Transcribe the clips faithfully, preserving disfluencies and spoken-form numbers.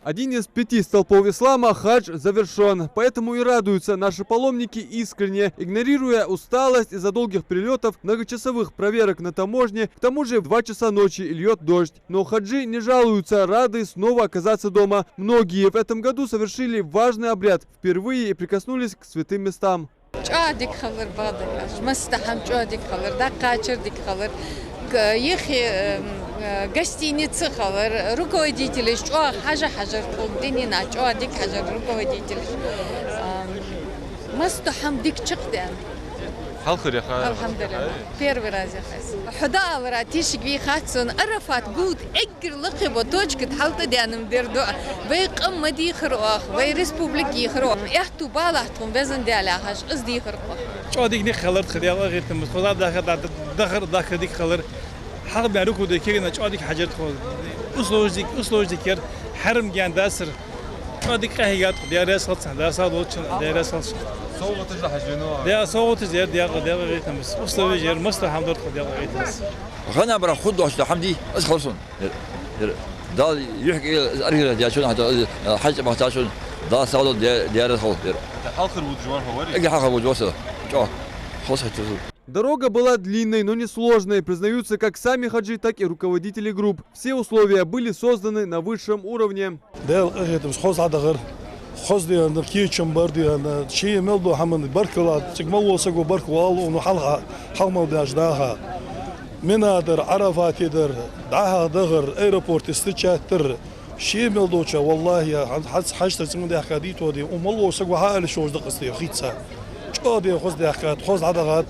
Один из пяти столпов ислама, хадж, завершён. Поэтому и радуются наши паломники искренне, игнорируя усталость из-за долгих перелётов, многочасовых проверок на таможне. К тому же в два часа ночи льёт дождь. Но хаджи не жалуются, рады снова оказаться дома. Многие в этом году совершили важный обряд, впервые прикоснулись к святым местам. ЧӀоагӀа дика хилар бакъда, массадола хӀама чӀоагӀа дика хилар, дӀакхачар дика хилар, г-, йиххе, м, э, гостиница хилар, руководителаш чӀоагӀа хьажа хьажар тхога, дунен чӀоагӀа дика хьажар руководителаш. Ам, массадола хӀама дика чакхдаьннад. Хьалхара яха? Алхьамдулиллахь. Первый раз яхай. Хьо дӀаалара тешаш вий хац сона, Арафат гулд эггара лакхе бола точка тӀа хьалтӀадена ма дер дуӀа. Вай къам ма дийхар оаха, вай республика йийхар оаха. Аьттув балахь тхона, Везан Даьла, яхаш, из дийхар оаха. ЧӀоагӀа дика никъ хилар тха, Даьла гӀетам. Тхо дӀа даха, дӀа дахар, дахар дика хилар. Хьалха бен рукуде кегана чӀоагӀа дика хьажар тхо. Условия дика, условия дика яр, хьарам гаьна дацар. ЧӀоагӀа дика къахьийгад тхо, Даьла раьза хилва царна, Дала сагӀа долда шун, Даьла раьза хилва шун. СовгӀаташ дӀахьажа венав? Даьла, совгӀаташ даьр, Даьла, Даьла гӀетам. Условия яр, массадола хӀама дар тхо, Даьла гӀетам. Хана бара худдош да хӀама дий, аз хилва сона. Ер, ер, Дала юхь кӀел, аз аргира дячун, хьата, аз, э, хьаж бахтачун, Дала сагӀа долда, Даьла раьза хилва ер. Хьалхара вуж вар хьо варий? Эггара хьалхара вуж вар со. ЧӀоагӀа хоза хетар сона. Дорога была длинной, но несложной, признаются как сами хаджи, так и руководители групп. Все условия были созданы на высшем уровне. Даьла къахетамца хоза хьадахар, хоза дийнахьа, кийчам бар дийнахьа, ший мел дола хӀаман баркал, цига мел вола саго баркал, Аллахӏо хьалха, хьалха мел даьча даха. Мина дар, Арафате дар, дӀахо дахар, аэропорте встречать дар, ший мел долча, валлахӀи, хьа-, хьац-, хьаштар цӀена даьхка дийто де, укх мел вола саго хьаалаш йолаш да къасте хийца. ЧӀоагӀа де хоза даьхкад, хоза хьадахад,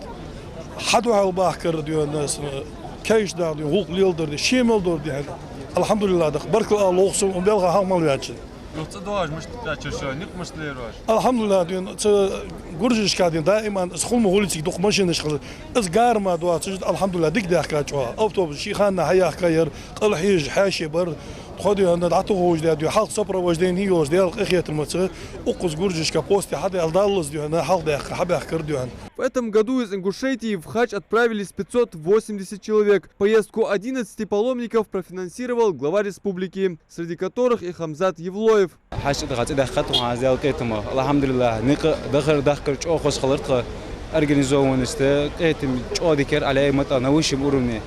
хьадухьал бахкар дийнахьа, кайш даха дийнахьа, гӀулакх леладар де, ший мел дар дийнахьа. Алхьамдулиллахь даха, баркал ала лохсун, укх белха хьалха мел ваьча. Юха цӀа доагӀаш мишта кхаьчар шо, никъ мишта лерош? Алхьамдулиллахь, дийнахьа, цу Гуржешка дийнахьа даиман, аз хул ма хулициг дукха машинаш хилар. Аз гарма доацаш, алхьамдулиллахь, дика даьхкад чӀоагӀа. Автобус ший хана хьаяхка яр, къал хьежа, хьаьше бар. Тхо дийнахьа дӀатухаш да дийнахьа, хьалха сопровождени йолаш, Даьла къахетамца, укхаза Гуржешка посте хьадаьлла даллалца дийнахьа, хьалха даьхка, хьабаьхкар дийнахьа. В этом году из Ингушетии в хадж отправились пятьсот восемьдесят человек. Поездку одиннадцати паломников профинансировал глава республики, среди которых и Хамзат Евлоев. Хьаьша тӀа цӀи дахкар тхона, Даьла къахетамца. Алхьамдулиллахь, никъ дахар, дахкар чӀоагӀа хоза хилар тха, организованность, къахетам чӀоагӀа дика яр, Ӏалай матӀа на высшем уровне.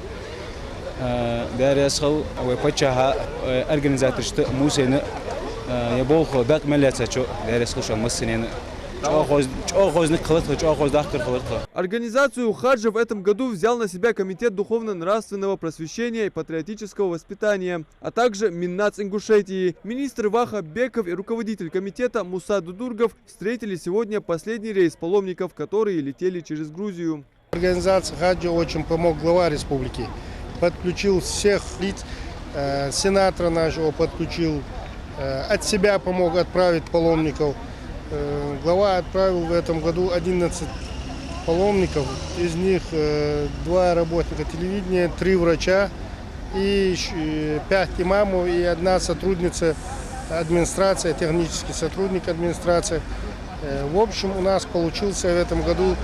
Э, Даьла раьза хилва вай паччахьа, э, организаторашта, Мусайна, э, ер болх дакъа мел лаьцачо, Даьла раьза хилва шоана массанена. ЧӀоагӀа хоза, чӀоагӀа хоза никъ хилар тха, чӀоагӀа хоза дахкар хилар тха. Организацию хаджа в этом году взял на себя Комитет духовно-нравственного просвещения и патриотического воспитания, а также Миннац Ингушетии. Министр Вахаб Беков и руководитель комитета Муса Дудургов встретили сегодня последний рейс паломников, которые летели через Грузию. Организации хаджа очень помог глава республики. Подключил всех лиц, э, сенатора нашего подключил, э, от себя помог отправить паломников. Э, глава отправил в этом году одиннадцать паломников, из них, э, два работника телевидения, три врача и щ-, э, пять имамов и одна сотрудница администрации, технический сотрудник администрации. Э, в общем, у нас получился в этом году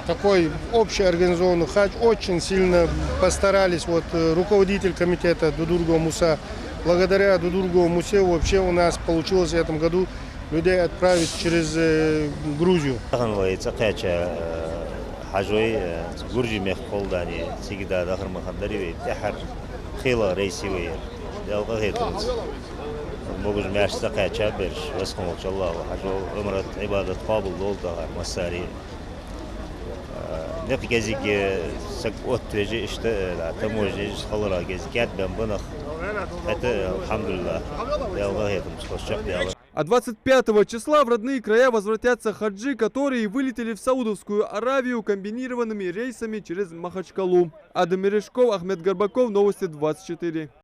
такой общий организованный хадж. Очень сильно постарались вот, э, руководитель комитета Дудургов Муса. Благодаря Дудургову Мусе вообще у нас получилось в этом году людей отправить через, э, Грузию. Тахан вай цӀа кхаьча, э, хьажой, э, Гуржий мехка хул дани, цига да дахар ма хиннадарий вай, тӀеххьара хийла рейс я вай. Даьла къахетамца. Могаш-маьрша цӀа кхаьча бераш, веза хинна волча Аллахӏо хьажол, Ӏумрат, Ӏибадат къоабал долда тӀеххьара массане. Э, никъ кӀезига саг оттавеш, иштта, э, таможне хиларах кӀезига кӀаьдбаьнна ба нах. ХӀаьта, алхьамдулиллахь, Даьла къахетамца хоза чакхдаьлар. А двадцать пятого числа в родные края возвратятся хаджи, которые вылетели в Саудовскую Аравию комбинированными рейсами через Махачкалу. Адам Мережков, Ахмед Горбаков, Новости двадцать четыре.